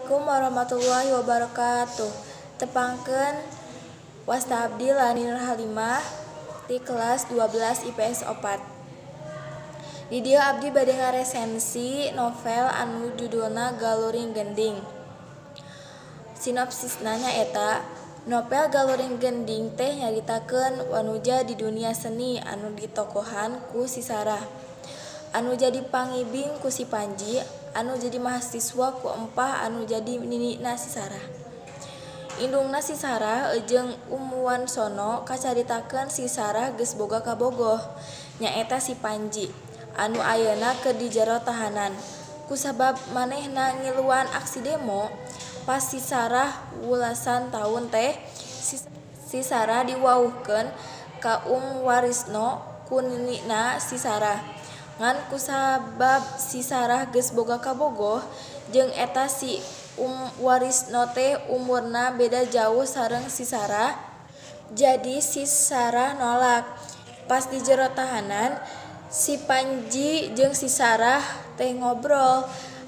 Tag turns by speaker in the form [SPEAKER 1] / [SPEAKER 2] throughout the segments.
[SPEAKER 1] Assalamualaikum warahmatullahi wabarakatuh. Tepangkeun wasta abdi Lani Nurhalimah ti kelas 12 IPS 4. Di dieu abdi bade ngaresensi novel anu judulna Galuring Gending. Sinopsisna nyaeta novel Galuring Gending teh nyaritakeun wanuja di dunia seni anu ditokohan ku si Sarah, anu jadi pangibing ku si Panji, anu jadi mahasiswa ku Empah, anu jadi ninina si Sarah. Indungna si Sarah jeung Wansono kacaritakeun si Sarah geus boga kabogoh, nyaeta si Panji, anu ayeuna keur di jero tahanan kusabab manehna ngiluan aksi demo. Pas si Sarah wulasan taun teh, si Sarah diwauhkeun ka Warisno ku ninina si Sarah. Ngan kusabab si Sarah geus boga kabogoh jeung eta si Warisno teh umurna beda jauh sareng si Sarah, jadi si Sarah nolak. Pas di jero tahanan, si Panji jeung si Sarah teh ngobrol.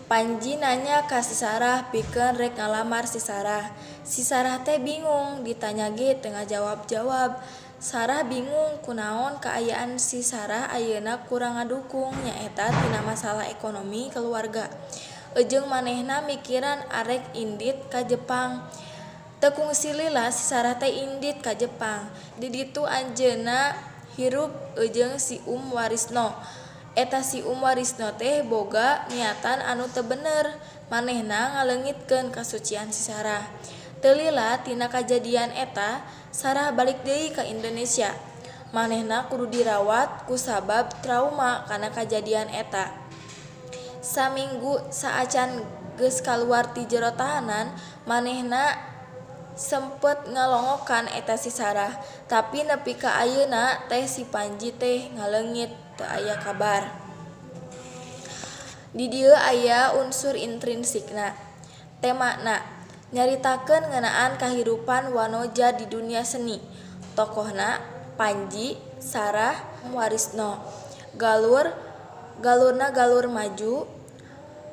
[SPEAKER 1] Panji nanya ka si Sarah pikeun rek ngalamar si Sarah. Si Sarah teh bingung, ditanya ge teu ngajawab-jawab. Sarah bingung kunaon kaayaan si Sarah ayeuna kurang ngadukung, nyaeta tina masalah ekonomi keluarga. Ejeung manehna mikiran arek indit ka Jepang. Teu kungsi lila si Sarah teh indit ka Jepang. Di ditu anjeunna hirup ejeung si Warisno. Eta si Warisno teh boga niatan anu teu bener, manehna ngaleungitkeun kasucian si Sarah. Teu lila tina kajadian eta, Sarah balik deui ka Indonesia. Manehna kudu dirawat kusabab trauma kana kajadian eta. Saminggu saacan geus kaluar ti jero tahanan, manehna sempet ngalongokan eta si Sarah, tapi nepi ka ayeuna teh si Panji teh ngaleungit, teu aya kabar. Di dieu aya unsur intrinsikna. Temana nyaritakeun ngeunaan kahirupan wanoja di dunia seni. Tokohna Panji, Sarah, Warisno. Galurna galur maju.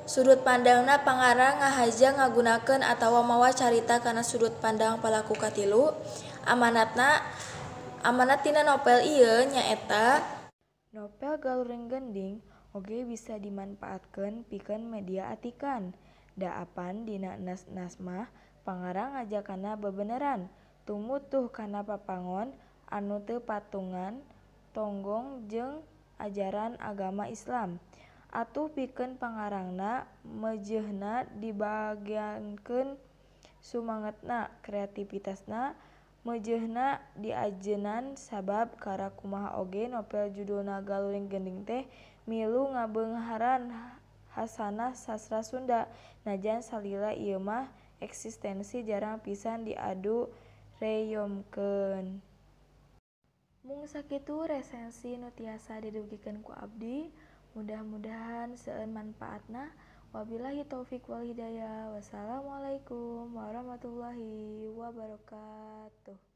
[SPEAKER 1] Sudut pandangna pangarang ngahaja ngagunakeun atawa mawa carita kana sudut pandang palaku katilu. Amanat tina novel ieu nyaeta novel Galuring Gending oge bisa dimanpaatkeun pikeun media atikan. Da apan dina enas-enas mah pangarang ngajakana bebeneran, tumutuh kana papangon anu teu patungan tonggong jeung ajaran agama Islam. Atuh pikeun pangarangna meujeuhna dibageankeun sumangetna, kreativitasna meujeuhna diajenan sabab karakumaha oge novel judulna Galuring Gending teh milu ngabeungharan hasanah sastra Sunda, najan salila ieu mah eksistensi jarang pisan diadu reyomkeun. Mung sakitu resensi nu tiasa didugikeun ku abdi. Mudah-mudahan seueur manfaatna. Wabillahi taufik wal hidayah. Wassalamualaikum warahmatullahi wabarakatuh.